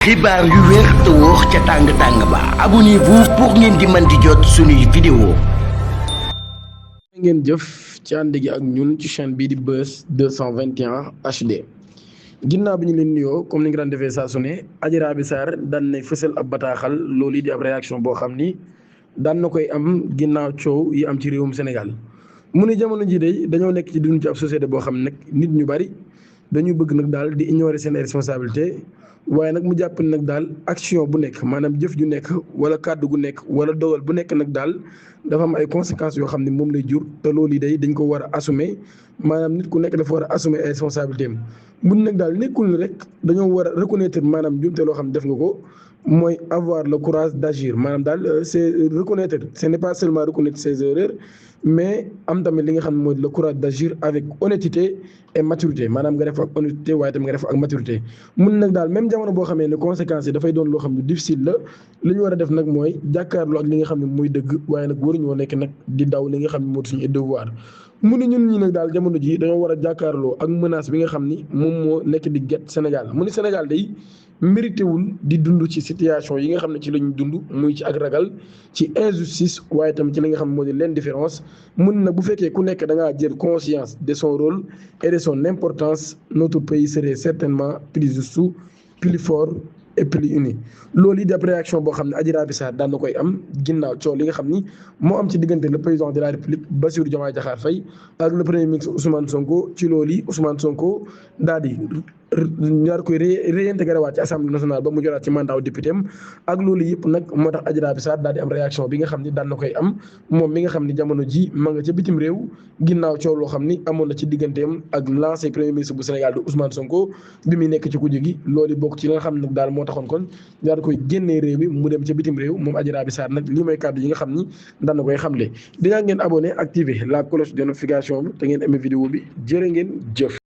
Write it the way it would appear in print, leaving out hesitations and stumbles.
xibaar yu wér te wóor ca tàng ba abonnez-vous pour ngeen di mën di jot suñuy vidéo. ngeen jëf ci ànd gi ak ñun ci chaîne bii di Buzz 221 HD ginnaaw bi ñu leen nuyoo comme ni nga daan defee saa su ne Adji Raby Sarr daan na fësal ab bataaxal loolu yi di ab réaction boo xam ni daan na koy am ginnaaw coow yi am ci réewum Sénégal mu ne jamono ji day dañoo nekk ci dund ci ab société boo xam ne nag nit ñu bari dañu bëgg nag daal di ignorer seen responsabilité waaye nag mu jàpp ne nag daal action bu nekk maanaam jëf ju nekk wala kàddu gu nekk wala dogal bu nekk nag daal dafa am ay conséquences yoo xam ne moom lay jur te loolu yi day dañ ko war a assumer maanaam nit ku nekk dafa war a assumer ay responsabilités am mun nag daal nekkul ni rek dañoo war a reconnaître maanaam jumte loo xam ne def nga ko mooy avoir le courage d'agir maanaam daal c'est reconnaître ce n'est pas seulement reconnaître ses erreurs mais am tamit li nga xam ne mooy le courage d'agir avec honnêteté et maturité maanaam nga def ak honnêteté waaye tamit nga def ak maturité mun nag daal même jamono boo xamee ne conséquences yi dafay doon loo xam ne difficile la li ñu war a def nag mooy jàkkaarloo ak li nga xam ne mooy dëgg waaye nag waruñoo nekk nag di daw li nga xam ne moo suñu devoir mu ne ñun ñi nag daal jamono ji dañoo war a jàkkaarloo ak menace bi nga xam ni moom moo nekk di get Sénégal mu ne Sénégal day mérité wul di dund ci situation yi nga xam ne ci la ñu dund muy ci ak ragal ci injustice waaye tamit ci li nga xam ne moo di l'indifférence mun na bu fekkee ku nekk da ngaa jël conscience de son rôle et de son importance notre pays serait certainement plus juste plus fort et plus uni loolu yi def réaction boo xam ne Adji Raby Sarr daan na koy am ginnaaw coow li nga xam ni moo am ci diggante le président de la République Bassirou Diomaye Diakhar Faye ak le premier ministre Ousmane Sonko ci loolu yi Ousmane Sonko daal di ñaar koy réintégré waat ci assemblée nationale ba mu joraat ci mandat wu député am ak loolu yëpp nag moo tax Adji Raby Sarr daal di am réaction bi nga xam ni daan na koy am moom mi nga xam ni jamono ji ma nga ca bitim réew ginnaaw coow loo xam ni amoon na ci digganteem ak l'ancien premier ministre bu Sénégal de Ousmane Sonko bi muy nekk ci kujje gi loolu bokk ci li nga xam ne nag daal moo taxoon kon ñaar koy génnee réew mi mu dem ca bitim réew moom Adji Raby Sarr nag lii mooy kàddu yi nga xam ni daan na koy xamle dinaa ngeen abonné activer la cloche de notification bi te ngeen aimé vidéo bi jërë ngeen jëf